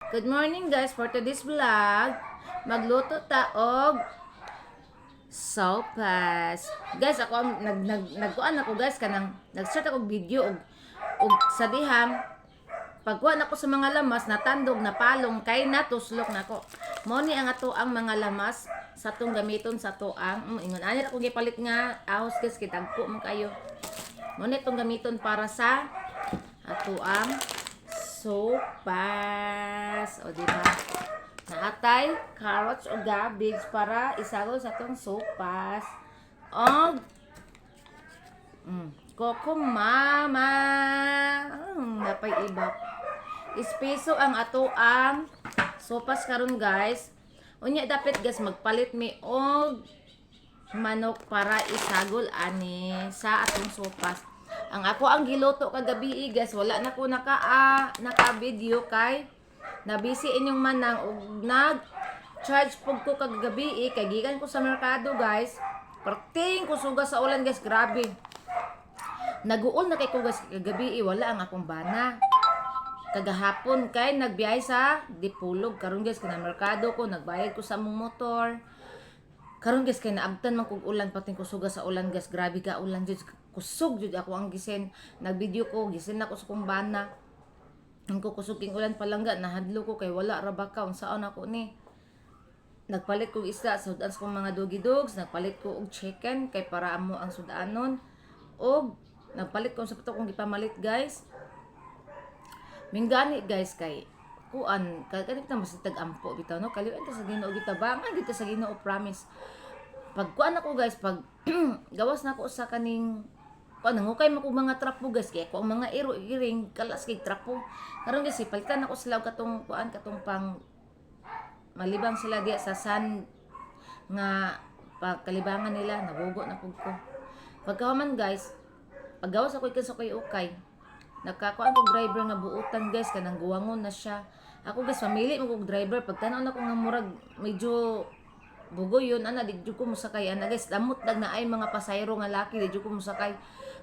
Good morning, guys, for today's vlog, magluto ta og sopas. Guys, ako ang nag nag nagkuan ako, guys, kanang nag-start ako video og og sa dihang pagkuha nako sa mga lamas, natandog na palong kay natuslok nako. Mao ni ang ato ang mga lamas sa atong gamiton sa ato ang ingon ani ra ko gipalit nga ahos, guys, kay dagko man kayo. Mao ni itong gamiton para sa ato ang sopas. O, di ba? Naatay carrots o cabbage para isagol sa atong sopas. Og Coco Mama. Napay iba. Espeso ang ato ang sopas karon, guys. Unya dapat, guys, magpalit mi og manok para isagol ani sa atong sopas. Ang ako ang giluto kagabi, guys, wala na ko naka video kay nabisi inyong manang ug nag charge pug ko kagabi kay gikan ko sa merkado, guys. Perting kusuga sa ulan, guys, grabe. Naguol na kay ko, guys, kagabi, wala ang akong bana. Kagahapon kay nagbiyahe sa Dipolog. Karon, guys, kana merkado ko, nagbayad ko sa among motor. Karon, guys, kay naabtan man kog ulan, pating kusuga sa ulan, guys, grabe ka ulan jud, kusog jud ako ang gisen. Nagvideo ko, gisen ako sa kong bana. Ang ko kusog king ulan, palangga, nahadlo ko kay wala ra ba ka unsaon ako ni. Nagpalit kog isda sa sudan sa kong mga doggy dogs, nagpalit ko og chicken kay para amo ang sudanon. Og nagpalit ko sa pato kong gipamalit, guys. Minggani, guys, kay kuan kay kanit na mas tag-ampo bitaw, no, kaliwan ta sa Ginoo, gitabangan dito sa Ginoo, promise. Pag kuan ako, guys, pag gawas na ako sa kaning kuan, nangukay mo kog mga trapo, guys, kay ako ang mga iro iring kalas kay trapo. Karon, guys, palitan ako sila og katong kuan, katong pang malibang sila diya sa sun nga pagkalibangan nila, nabugo na pug ko. Pagkahuman, guys, paggawas ako ikan sa kay ukay, nakakuan ko driver nga buutan, guys, kanang guwangon na siya. Ako, guys, mamili mo kog driver pag tan-aw nako nga murag medyo bugoy yun ana, di jud ko mosakay ana, guys. Damot dag na ay mga pasayro nga laki, di jud ko mosakay.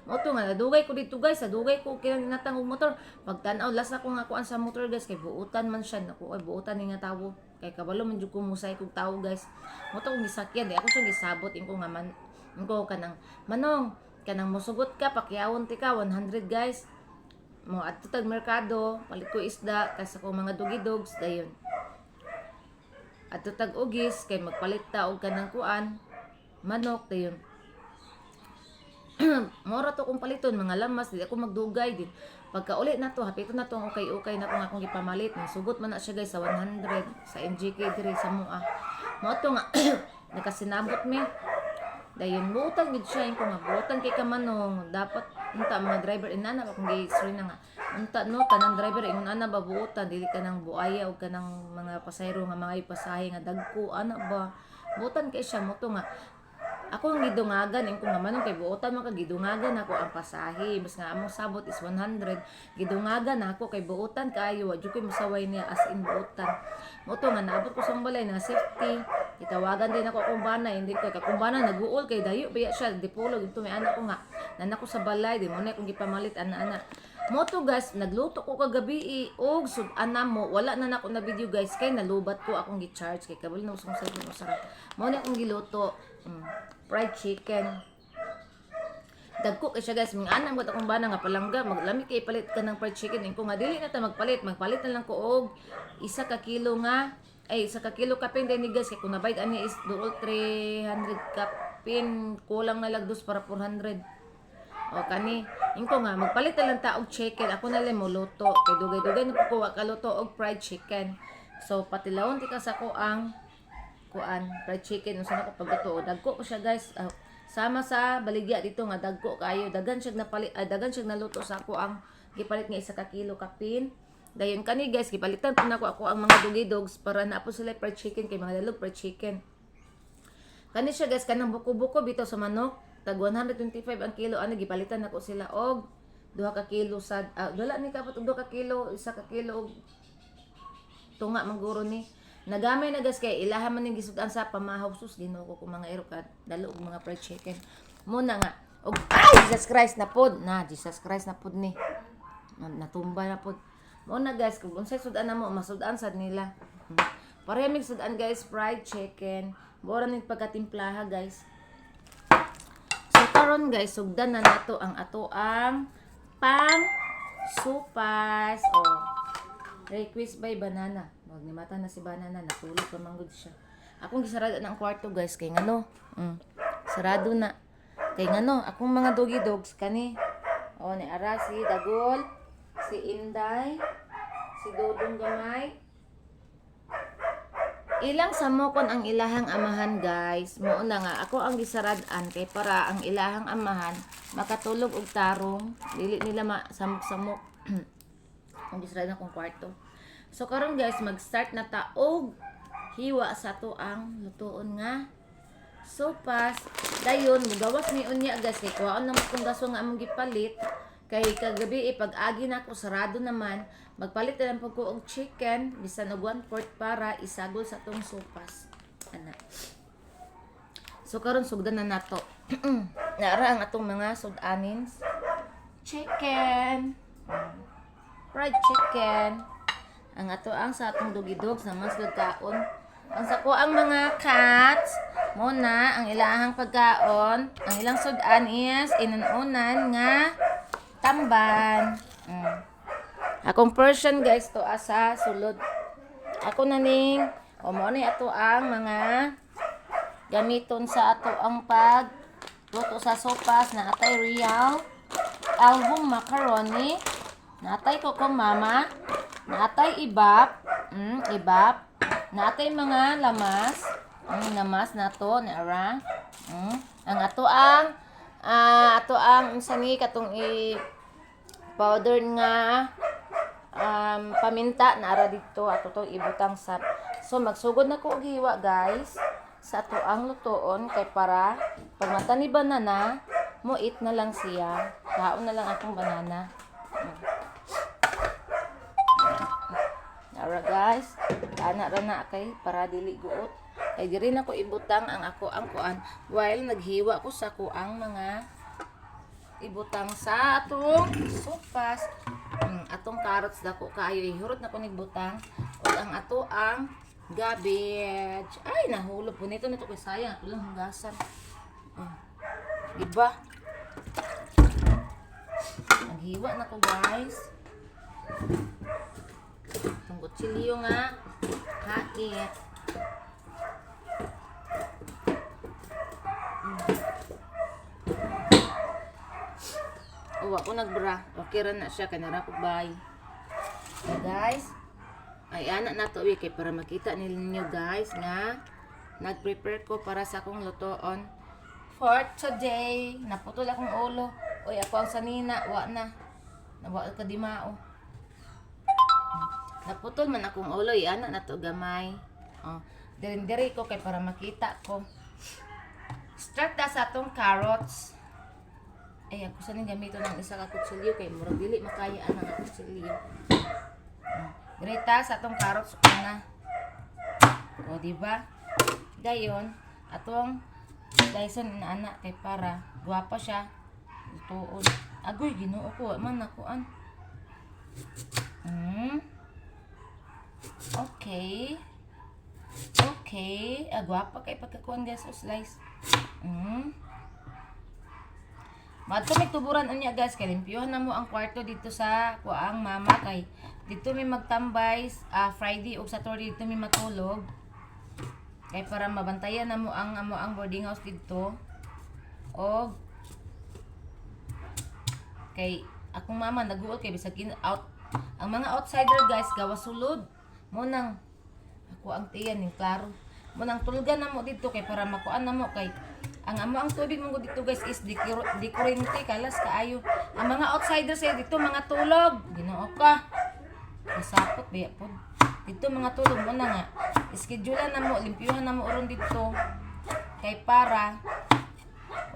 Mao to nga nadugay ko dito, guys, nadugay ko kinang natang og motor. Pag tan-aw las ako nga kuan sa motor, guys, kay buutan man siya nako, ay buutan ni nga tawo kay kabalo man jud ko mosakay kog tawo, guys. Mao to kong gisakyan, di ako siya gisabot. Inko nga man inko kanang manong kanang mosugot ka, pakyawon ti ka 100, guys. Mo adto tag merkado, palit ko isda kaysa ko mga doggy dogs. Dayon adto tag ugis kay magpalit ta og kanang kuan, manok. Dayon mora to kong paliton mga lamas, di ako magdugay din. Pagka uli na to, hapito na to ang ukay-ukay na kung akong gipamalit. Sugot man na siya, guys, sa 100 sa MGK diri sa mua. Mo to nga nakasinabot mi. Dayon buutan gid siya ko nga buutan kay kamanong dapat unta mga driver inana ba kung gi-istorya na nga unta, no, kanang driver ingon ana ba, buutan, dili ka nang buaya og kanang mga pasahero nga mga pasahe nga dagko ana ba, buutan kay siya. Mo to nga ako ang gidungagan ko nga manong kay buotan man ka, gidungagan ako ang pasahe mas nga among sabot is 100, gidungagan ako kay buotan kaayo, wa jud koy musaway niya, as in buotan. Mo to nga naabot ko sa balay na safety, gitawagan din ako akong bana, hindi ko kay akong bana naguol kay dayo biya siya Dipolog ito. May anak ko nga nanak ko sa balay, di mo na akong gipamalit ana ana. Mo to, guys, nagluto ko kagabi og sud-an mo, wala na nako na video, guys, kay nalubat ko akong gi-charge kay kabalo na usong cellphone usara. Mo na akong giluto. Fried chicken. Dagko kay siya, guys. Mga anak mo akong bana nga, "Palangga, maglami kay palit ka ng fried chicken." Inko nga dili na ta magpalit, magpalit na lang ko og 1 ka kilo nga ay 1 ka kilo kapin din ni, guys, kay kung nabayad ani is duol 300 kapin, kulang na lang dos para 400. O kani, inko nga magpalit na lang ta og chicken, ako na lang mo luto kay dugay-dugay na po ko wa kaluto og fried chicken. So patilawon ti ka sa ko ang kuan, fried chicken, unsa na ko pagluto. Dagko ko siya, guys. Ah, sama sa baligya dito nga dagko kayo, dagan siya napalit, dagan siya naluto sa ako ang gipalit nga 1 ka kilo kapin. Dayon kani, guys, gipalitan po nako ako ang mga doggy dogs para na po sila fried chicken kay mga lalog fried chicken. Kani siya, guys, kanang buko-buko bitaw sa manok, tag 125 ang kilo ano, gipalitan nako sila og 2 ka kilo sa wala ni kapot og 2 ka kilo, 1 ka kilo og tunga mangguro ni. Nagamay na, guys, kay ilaha man ning gisudan sa pamahaw. Sus, Ginoo ko, kung mga iro ka dalo og mga fried chicken muna nga og ay, Jesus Christ na pod na, Jesus Christ na pod ni. Natumba na pod. Mao na, guys, kung unsay sudan na mo, masudan sad nila. Pareha mig sudan, guys, fried chicken. Mao ra ning pagkatimplaha, guys. So karon, guys, sugdan na nato ang ato ang pang supas. Oh. Request by Banana. Wag ni mata na si Banana, natulog pa man gud siya. Akong gisarado na ang kwarto, guys, kay ngano. Sarado na. Kay ngano, akong mga doggy dogs kani. Oh, ni ara si Dagol, si Inday, si Dodong Gamay. Ilang samokon ang ilahang amahan, guys. Mao na nga ako ang gisarad-an kay para ang ilahang amahan makatulog og tarong, dili nila masamok-samok. Ang gisarad akong kwarto. So karon, guys, mag-start na ta og hiwa sa ato ang lutuon nga sopas. Dayon mugawas mi unya, guys, kay kuhaon naman kung gaso nga among gipalit kay kagabi ipag-agi na ako, sarado naman. Magpalit na lang pud ko og chicken bisan og 1/4 para isagol sa atong sopas ana. So karon sugdan na nato. Naara ang atong mga sud-anin: chicken, fried chicken. Ang ato ang sa atong doggy dogs naman sila kaon. Ang sa ko ang mga cats mo na ang ilahang pagkaon, ang ilang sudan is inununan nga tamban. Akong Persian, guys, to asa sulod. Ako na ning o mo ni ato ang mga gamiton sa ato ang pag luto sa sopas na atay real album macaroni, natay ko mama, natay ibap, ibap, natay mga lamas, lamas nato ni ara. Ang ato ang unsa ni katong i powder nga paminta na ara dito, ato to ibutang sa. So magsugod na ko og hiwa, guys, sa ato ang lutuon kay para pag mata ni Banana mo eat na lang siya, kaon na lang akong banana. Ara, guys, ana ra na kay para dili guot. Kay diri na ko ibutang ang ako ang kuan while naghiwa ko sa kuang mga ibutang sa atong sopas. Atong carrots dako kaayo, ihurot na ko butang ug ang ato ang cabbage. Ay, nahulog po nito nito kay sayang ato lang hugasan. Diba? Naghiwa na ko, guys. Itong kutsilyo nga hait. Oh, ako nagbra. Okay ra na siya kay nara ko bye. So, guys, ay ana na to eh, kay para makita ninyo, guys, nga nag-prepare ko para sa akong lutoon for today. Naputol akong ulo. Uy, ako ang sanina, wa na. Nawa ka di mao. Naputol man akong ulo, ana na to gamay. Oh, dirin-diri ko kay para makita ko. Start na sa atong carrots. Ay, ako sa ning gamiton ng isa ka kutsilyo kay murag dili makaya ang kutsilyo. Greta sa atong carrots una. O, di ba? Dayon, atong Dyson na ana kay para gwapa siya. Tuon. Agoy, Ginoo ko, wa man nakuan. Okay. Okay. Ah, gwapa kay pagkakuan, guys, o slice. Madto may tuburan unya, guys, kay limpyuhan na mo ang kwarto dito sa kuang mama kay dito may magtambay Friday ug Saturday, dito may matulog. Kay para mabantayan na mo ang amo ang boarding house dito. Og kay akong mama naguol kay bisag out ang mga outsider, guys, gawa sulod mo nang ako ang tiyan ning klaro mo nang tulgan na mo dito kay para makuan na mo kay ang amo ang tubig mo dito, guys, is di kuryente, kalas kaayo. Ang mga outsiders ay dito mga tulog. Ginoo ka, masapot biya pod dito mga tulog. Mo na nga schedule na mo, limpyuhan na mo uron dito kay para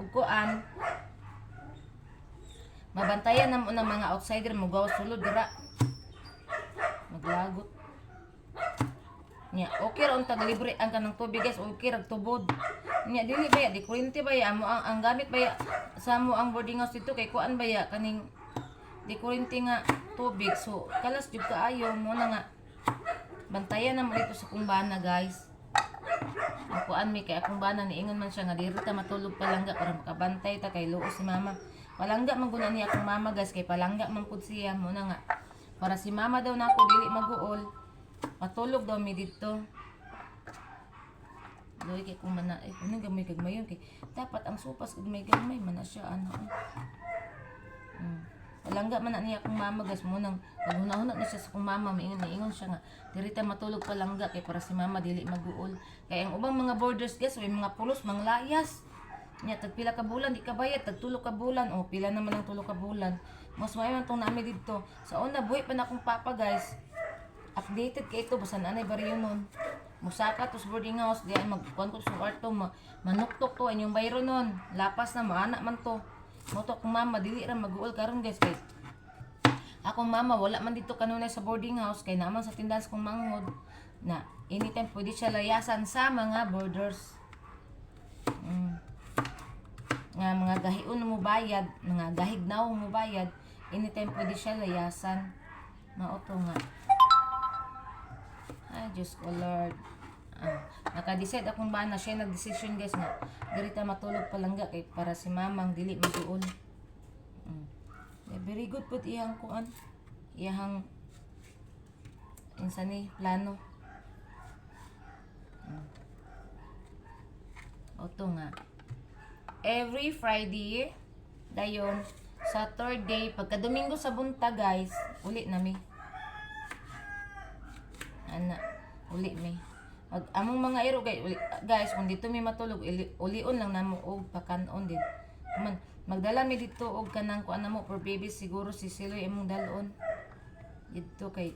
ug kuan mabantayan na mo ng mga outsider mo gawas sulod dira maglagot nya. Okay ra untag libre ang kanang tubig, guys, okay ra tubod nya. Dili ba ya di kuryente ba ya amo ang gamit ba ya sa mo ang boarding house dito kay kuan ba ya kaning Di kuryente nga tubig. So kalas jud kaayo mo na nga bantayan na mo dito sa kong bana, guys. Ang kuan mi kay akong bana niingon man siya nga diri ta matulog palangga para makabantay ta kay luos si mama. Palangga man gud na niya akong mama, guys, kay palangga man pud siya mo na nga para si mama daw nako dili maguol. Matulog daw mi didto. Luoy kay kung mana eh kuno gamay gagmayon kay dapat ang sopas gamay gamay man na siya ano. Eh. Palangga man na niya akong mama, guys, mo nang paghuna-huna na siya sa akong mama, maingon niingon siya nga diri ta matulog palangga kay para si mama dili maguol. Kay ang ubang mga boarders, guys, may mga pulos manglayas. Nya tag pila ka bulan di ka bayad, tag tulo ka bulan o pila naman ang tulo ka bulan. Mas maayo man tong nami didto. Sa una buhi pa na akong papa, guys. Updated kay ito basta naanay baryo nun. Musaka to sa boarding house diyan magkuan ko sa kwarto ma, manuktok to inyong bayro nun. Lapas na maana man to. Mo to akong mama dili ra maguol karon, guys, kay akong mama wala man dito kanunay sa boarding house kay naman sa tindahan sa kong manghod na anytime pwede siya layasan sa mga boarders. Nga mga gahion mo bayad, mga gahignaw mo bayad, anytime pwede siya layasan. Mao to nga. Ay, Diyos ko, Lord. Ah, naka-decide akong bana siya nag-decision, guys, nga diri ta matulog palangga kay para si mamang dili maguol. Eh, very good pud iyang kuan. Iyang insa ni plano. Oto nga. Every Friday, dayon, Saturday, pagka Domingo sa buntag, guys, uli na mi. Ana, uli mi. Ag among mga iro guys, uli, guys, kung dito mi matulog, ulion lang namo og pakanon din. Man, magdala mi dito og kanang kuan namo for baby siguro si Siloy imong dalon. Dito kay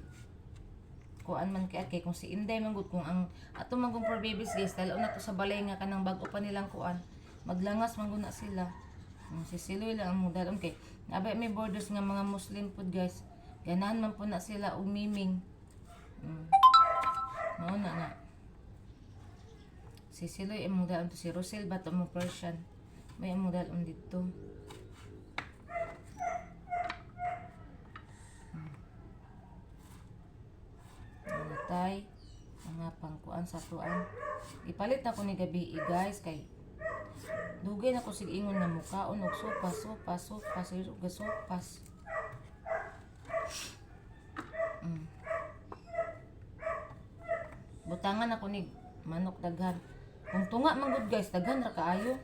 kuan man kay kay kung si Inday man gud kung ang ato man kung for babies, guys, dalon na to sa balay nga kanang bag-o pa nilang kuan. Maglangas man gud na sila. Si Siloy lang ang dalon kay nabay may borders nga mga Muslim pud, guys. Ganahan man po na sila og miming. Mao na nga. Si Siloy imong dalon to si Rosel ba to mo Persian. May imong dalon didto. Natay mga pangkuan sa tuan. Ipalit na ko ni gabi, guys, kay dugay na ko sig ingon nga mukaon og sopas, sopas, sopas, sopas, sopas. Butangan ako ni manok daghan. Kung tunga man gud, guys, daghan ra kaayo.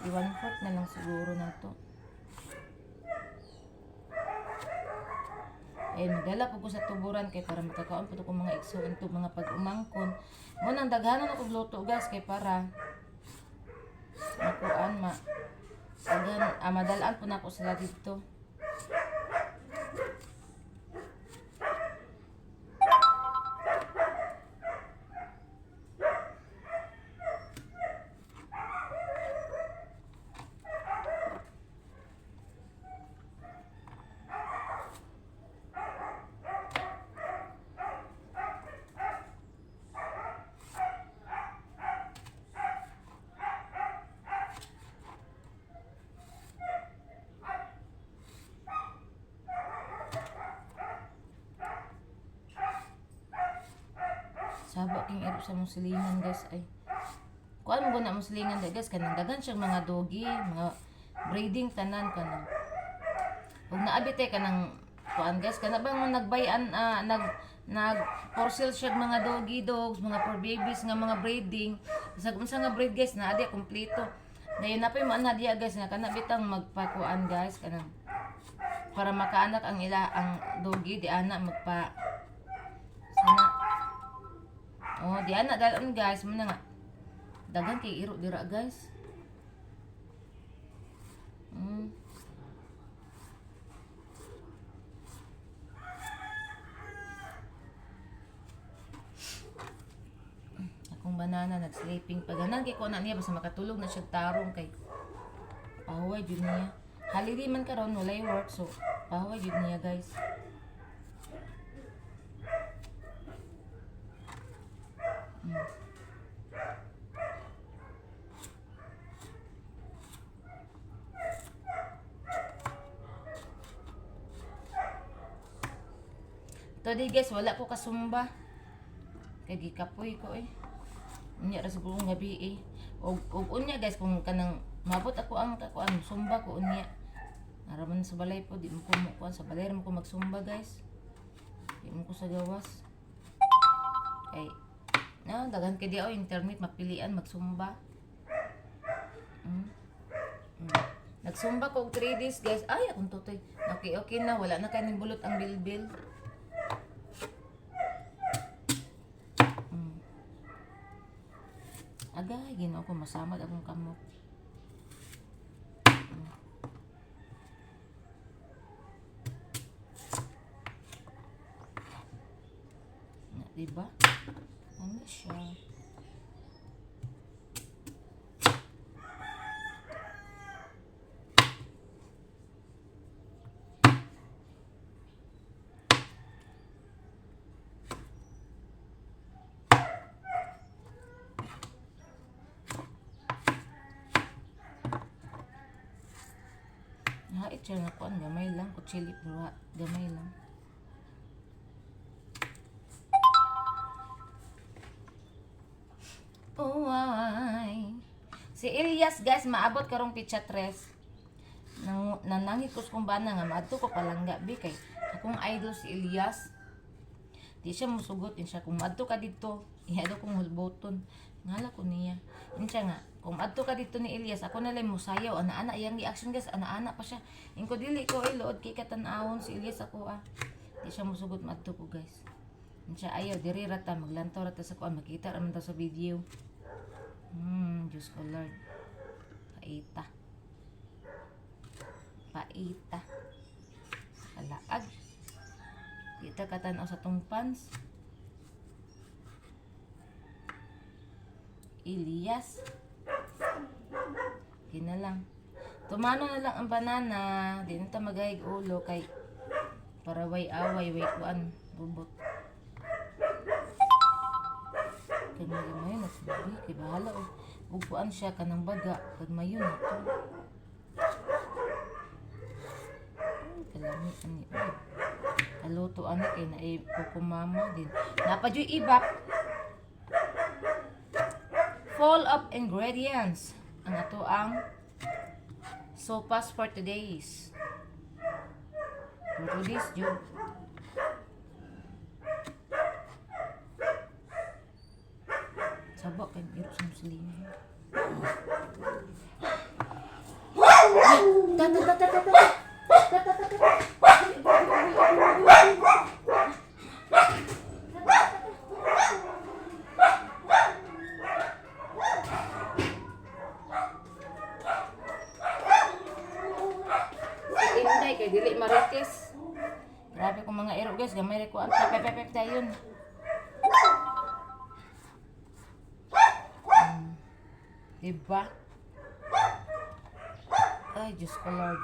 I 1/4 na lang siguro na to. Eh, magdala po ko sa tuburan kay para makakaon po ko mga igsuon to mga pag-umangkon. Mo nang daghanon ako luto, guys, kay para makuan ma daghan ah, madalaan po nako sila dito. Saba king iro sa mong silingan, guys, ay. Kuan mo guna mong silingan da, guys, kanang daghan siyang mga doggy, mga breeding tanan kanang. Ug naabi te kanang kuan, guys, kana bang nagbayan ah, nag nag for sale siya mga doggy dogs, mga for babies nga mga breeding. Sa unsa nga breed, guys, naa diya kompleto. Dayon na pa yung mga diya, guys, nga kana bitang magpakuan, guys, kanang para makaanak ang ila ang doggy di ana magpa sana. Oh, di ana dalon, guys, mo na nga. Daghan kay iro dira, guys. Akong banana nag-sleeping pa ganan kay ko na niya basta makatulog na siya tarong kay pahuway jud niya. Holiday man karon, walay work, so pahuway jud niya, guys. Today guys, wala ko kasumba. Kay gikapoy ko eh. Unya ra siguro gabi eh. Og unya guys kung kanang mabot ako ang kakuan sumba ko unya. Naraman sa balay po, di mo ko mo kuan sa balay ra mo ko magsumba guys. Di mo ko sa gawas. Kay na daghan kay di ako internet mapilian magsumba. Mm. Mm. Nagsumba ko og 3 days guys. Ay, akong tutoy. Okay, okay na wala na kaning bulot ang bilbil. Agay, Ginoo ko masamad akong kamot. Na, diba? Ano siya? Hait siya nga kuan, gamay lang. Kutsili, pero gamay lang. Oh, ay. Si Elias, guys, maabot karong pitsa tres. Nang nanangikos kong bana nga maadto ko palangga bi kay akong idol si Elias. Di siya musugot din siya kung maadto ka didto, ihado kong hulboton. Ngala ko niya. Insiya nga, kung maadto ka didto ni Elias, ako na lang musayaw ana-ana iyang gi-action guys, ana-ana pa siya. Ingko dili ko ay lood kay katan-awon si Elias ako ah. Di siya musugot maadto ko guys. Insiya ayaw diri ra ta maglantaw ra ta sa kuan makita ra man ta sa video. Diyos ko Lord. Paita. Paita. Kalaag. Di ta katanaw sa tong pants. Elias. Di na lang. Tumano na lang ang banana. Di na ta magahig ulo kay para way away way kuan bubot. Kay mayo na sabi kay bahala og ug kuan siya kanang baga kag mayo na to. Ay, kalami ani oy. Kaluto ani kay naay kukumama din. Napadyoy ibap. Full of ingredients. Ang ato ang sopas for today's. For today's jud. Saba kay iro sa muslima. Ta ta ta ta ta ta. Ta ta ta ta. Si Inday kay dili marites. Grabe kong mga iro guys, gamay ra ko ang pepepep dayon. Diba? Ay, Diyos ko Lord.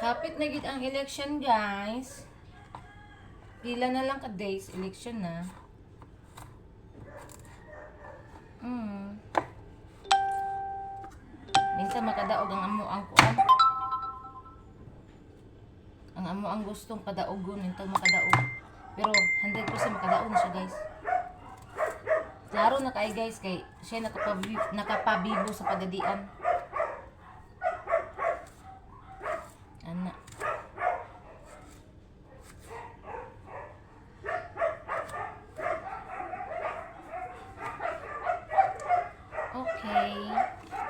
Hapit na gid ang election, guys. Pila na lang ka days, election na. Minsan makadaog ang amo ang kuan. Ang amo ang gustong padaogon, minsan makadaog. Pero 100% makadaog na siya, guys. Klaro na kay guys kay siya nakapabibo sa pagadian. Ana. Okay.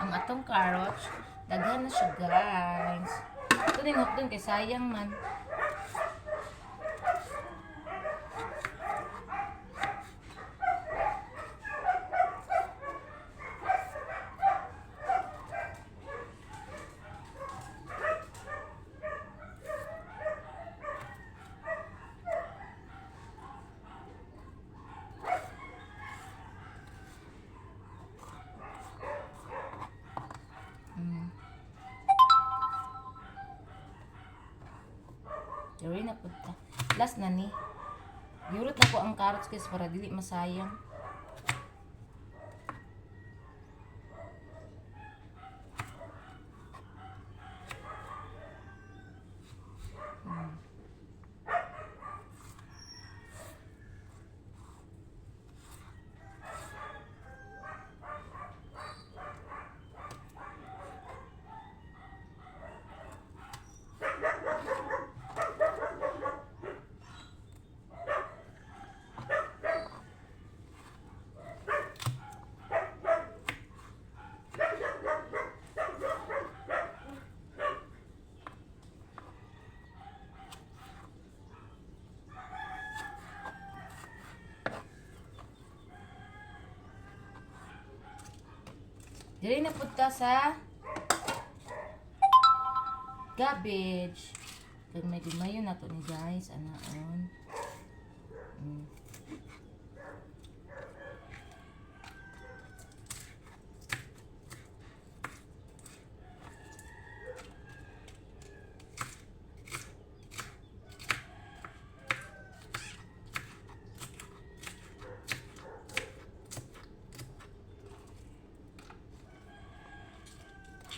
Ang atong carrots, daghan na siya, guys. Ito din dun kay sayang man. Diri na pud ta. Last na ni. Giurot na ko ang carrots, guys, para dili masayang. Diri na pud ta sa cabbage. Kag may gumayo na to ni, guys, anaon.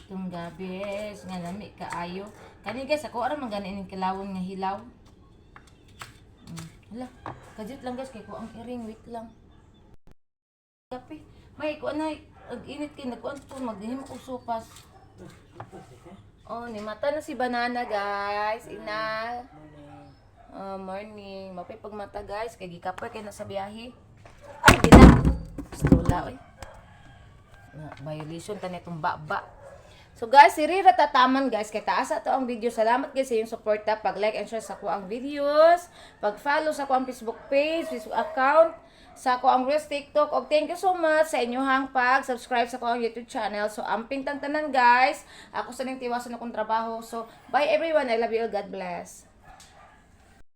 Itong cabbage nga lami kaayo. Kani, guys, ako ara man gani ining kilawon nga hilaw. Hala, kajut lang, guys, kay ko ang iring, wait lang. Kape. May kuan na ag init kay nagkuan ko maghimo og sopas. Oh, ni mata na si banana, guys. Ina. Oh, morning. Mapay pagmata, guys, kay gikapoy kay nasa biyahe. Ay, di na. Stula oy. Na, violation ta nitong baba. So guys, si Rira tataman, guys, kay taas ato ang video. Salamat, guys, sa iyong suporta, pag like and share sa ko ang videos, pag follow sa ko ang Facebook page, Facebook account, sa ko ang Reels TikTok. Og thank you so much sa inyong pag-subscribe sa ko ang YouTube channel. So amping tang tanan, guys. Ako sa ning tiwason akong trabaho. So bye everyone. I love you all. God bless.